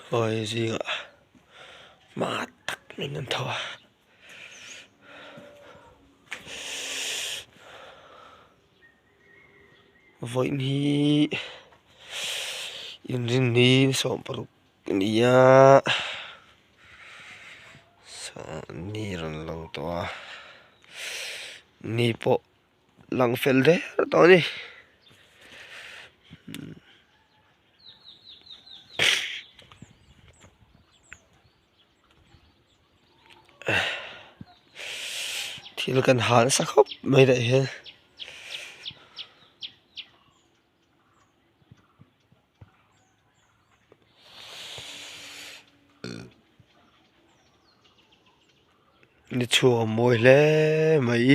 Awi zingah hma tak mai an tho a. Vawiin hi inrinni 16 a ni a ni rawn lang tawh a ni pawh lang fel der tawh a ni. Thil kan ha nasa khawp mai tah hian. Ni chhuak a mawi hle mai.